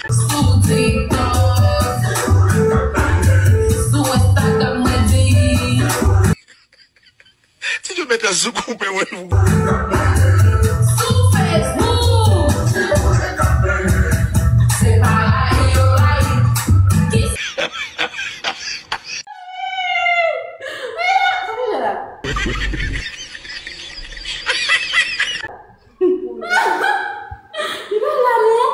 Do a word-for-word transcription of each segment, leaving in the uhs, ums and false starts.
Sou TikTok, sou Instagram, mwen di. Ti Djo mete sou koupe, wi. Sou Facebook. Se pa la yo rayi. Ki... Sa fè la? Li pa la non.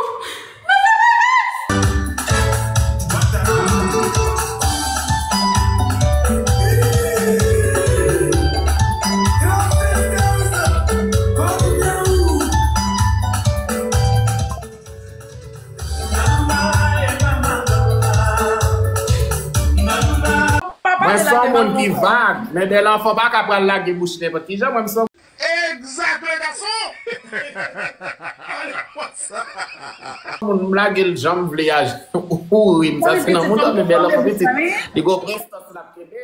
Mwen se yon moun ki vag, men Bèl Anfan pa ka pral lage bouch nenpòt kijan, mwen m se yon... Egzak, le gason! Ale konsa! Moun m lage l jan m vle a, ou ri m, sa se nan moun nan, men Bèl Anfan pitit, li gon prestans l ap kenbe.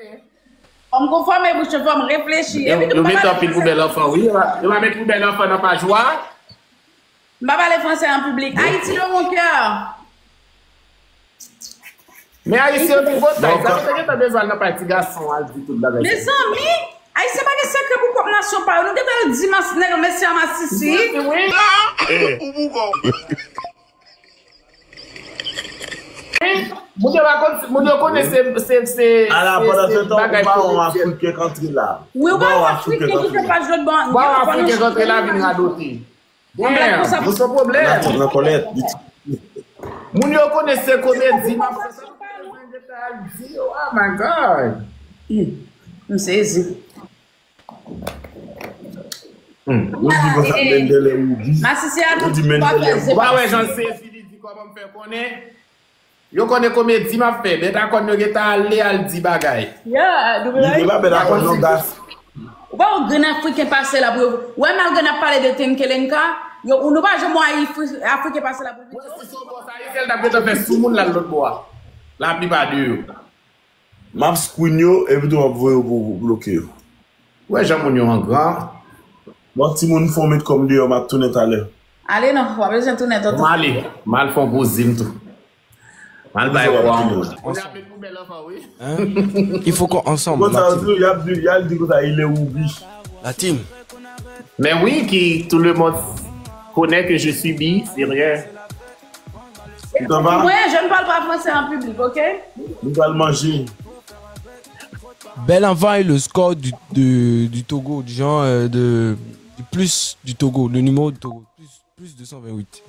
Fò m konfòme bouch mwen, fò m reflechi. Yo, yo mete anpil pou Bèl Anfan, wi. Yo va, yo va met pou Bèl Anfan nan paj ou a. M pa pale fransè an piblik. Bon. Haïti dans mon cœur. Men Ayisyen yo te gwo tay, sa nou te gentan bezwen al nan pati gason al di tout bagay. Mezanmi, Ayisyen pa gen sekrè pou pwòp nasyon pa yo. Nou gentan di mas, nèg mesye a masisi. Wi. Ou bougon. Moun yo pa konn, moun yo konnen se, se, se, ala, pandan se tan, ou pa wè yon Afriken k antre la. Wi, ou pa wè yon Afriken ki fè paj lòt bò. Ou pa wè yon Afriken k antre la vin radote. Damn, nou se pwoblèm. Nan kòlèt. Moun yo konnen se komedi m ap fè, sa nou pa bezwen gentan al di yo. Oh my God. M sezi. Hmm. Ou di konsa, Mendele, ou di. Masisi a, ou di Mendele. Ou pa wè jan sezi li di kòman m fè konnen? Yo konnen komedi m ap fè. Bèt a kòn yo gentan ale al di bagay. Yeah, li pa bèt a kòn non, gas. Ou pa wè grenn Afriken pase la pou yo. Wè, malgre n ap pale de Tenkelenka, yo, nou pa janm wè Afri-, Afriken pase la pou yo. Mwen, si se yon bòs ayisyen, l t ap gentan fè sou moun la lòt bò a. Laplipa de yo. M ap screen yo, epi tou m ap voye yo pou, pou bloke yo. Wè jan moun yo angran. Bon, timoun, fò w met kò m deyò, m ap tounen talè. Ale non, w ap bezwen tounen tonton. M ale, m al fè yon gwo zim tou. M al bay kwa. Hein? Il faut qu'on ensemble, Martin. Konsa, y ap di, y ap di konsa, il est ou bi. La team. Mais oui, qui tout le monde connaît que je suis bi, c'est rien. Mwen, je ne parle pas français en public, ok? Nou pral manje. Bèl Anfan est le score du, de, du Togo, du genre, euh, de, du plus du Togo, le numéro du Togo, plus, plus deux cent vingt-huit.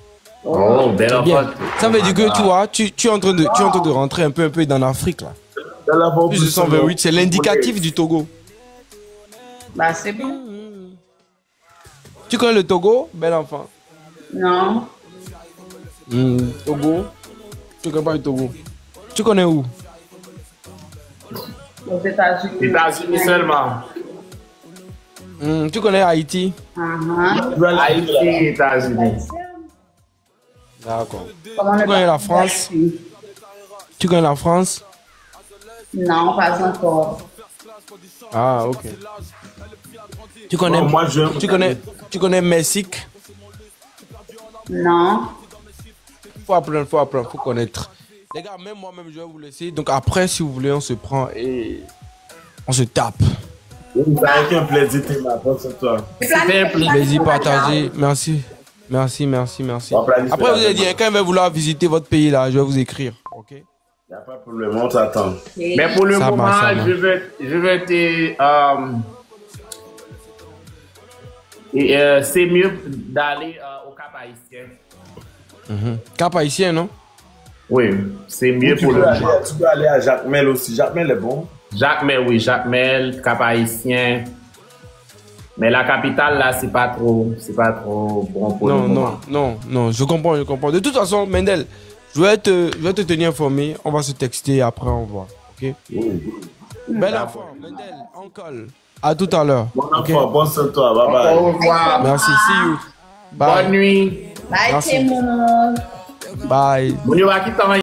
Oh, Bèl Anfan. Bien. Ça veut dire que tu vois, tu, tu es en train de, tu es en train de rentrer un peu, un peu dans l'Afrique, là. Plus deux cent vingt-huit, c'est l'indicatif du Togo. Bah, c'est bon. Tu connais le Togo, Bèl Anfan? Non. Hmm, Togo. Tu connais pas le Togo. Tu connais où? Aux États-Unis. États-Unis seulement. Hmm, tu connais Haïti? Uh-huh. Haïti, États-Unis. D'accord. Tu connais la France? Tu connais la France? Non, pas encore. Ah, ok. Tu connais, tu connais, tu connais Mexique? Non. Faut apprendre, faut apprendre, faut connaître. Les gars, même moi-même, je vais vous laisser. Donc après, si vous voulez, on se prend et on se tape. Avec un plaisir, Thomas. Bonne soirée. C'était un plaisir. Plaisir partagé. Merci. Merci, merci, merci. Après, vous allez dire, quand il va vouloir visiter votre pays là, je vais vous écrire. Ok? Y a pas de problème, on t'attend. Mais pour le moment, je vais, je vais te, euh, et, euh, c'est mieux d'aller, euh, au Cap Haïtien. Mhm. Cap Haïtien, non? Oui, c'est mieux pour le moment. Tu peux aller à Jacmel aussi. Jacmel est bon. Jacmel, oui, Jacmel, Cap Haïtien. Mais la capitale, là, c'est pas trop, c'est pas trop bon pour le moment. Non, non, non, non, je comprends, je comprends. De toute façon, Mendel, je vais te, je vais te tenir informé. On va se texter, après on voit. Ok? Oui. Bèl Anfan, Mendel, Uncle. À tout à l'heure. Bon, ok? Bèl Anfan, bonne soirée, bye bye. Au revoir. Merci, see you. Bye. Bonne nuit. Bye, Timoun. Bye. Moun yo pa ki tan